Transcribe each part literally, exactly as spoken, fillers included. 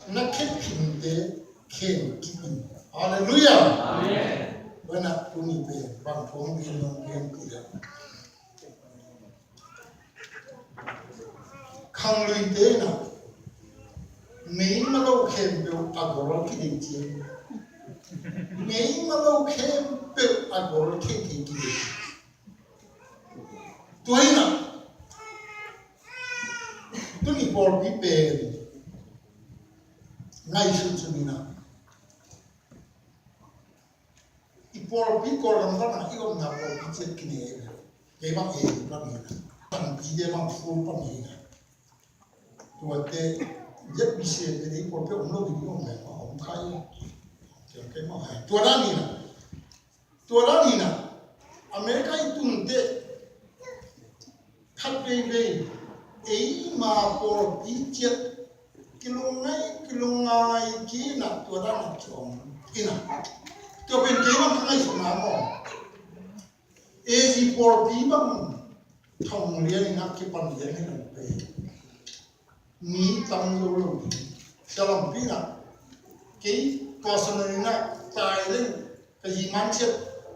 Na khenphinte khen kik in. Halleluiah. Amen. Tua hi a, tuni pen bang thu hong gen, hong gen kik leh, khangluite in a, meima lo khempeuh a gol kidei ci. Meima lo khempeuh a gol theithei kidei ci. Tua hi a, tuni pawlpi pen ngaihsun sun in a, i pawlpi Kawlgam pan a i omna pawlpi ciat kine hi ve. Kei bang ei pan hi a, panpite bang ful pan hi a. Tuate Z B C te dei pawlpi om lo ding om leh a om kha hi a. Kei bang tua dan hi a. Tua dan hi a, America i tun teh khat veivei eima pawlpi ciat kilungngai, kilungngai kik in a, tua dan a kiom in a. Tua pen kei bang ka ngaihsutna maw, A Z pawlpi bang thong lian in a kipan lian in a pen mi tam zo lo ding. Sia lampi in a, kei personal in a tai leng, ka zi man ciat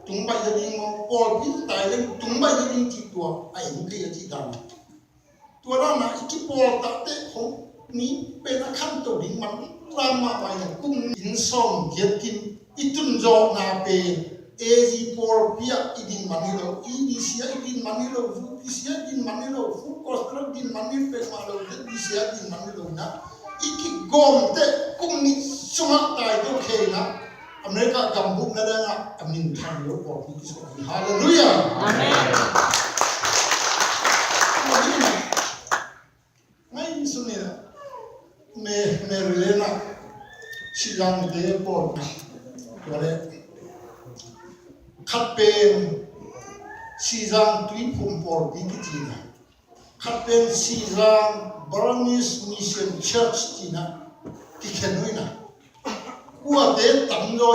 tung baih ding maw, pawlpi tai leng tung baih ding cih tua a en kei a cih dan. Tua dan a i kipawl tak teh hong mi pen a khanto ding man lam mahmah in a, kum in sawm giat kim i tun zawhna pen A Z pawlpi ah i din man hi lo, E B C ah i din man hi lo, U P C ah i din man hi lo, Full Gospel ah i din man hi peuhmah lo, Z B C ah i din man hi lo in a, i kigawm teh kum nih sungah tai to khia in a, America gam bupna dang ah a minthang lo pawlpi kisuak hi. Halleluiah. Amen. Ngaihsun in a, Me-, Maryland ah Sihzangte pawlpi, tua leh khat pen Sihzang Tuiphum pawlpi kici in a, khat pen Sihzang Burmese Mission Church ci in a kikhen uh in a, kuate tam zaw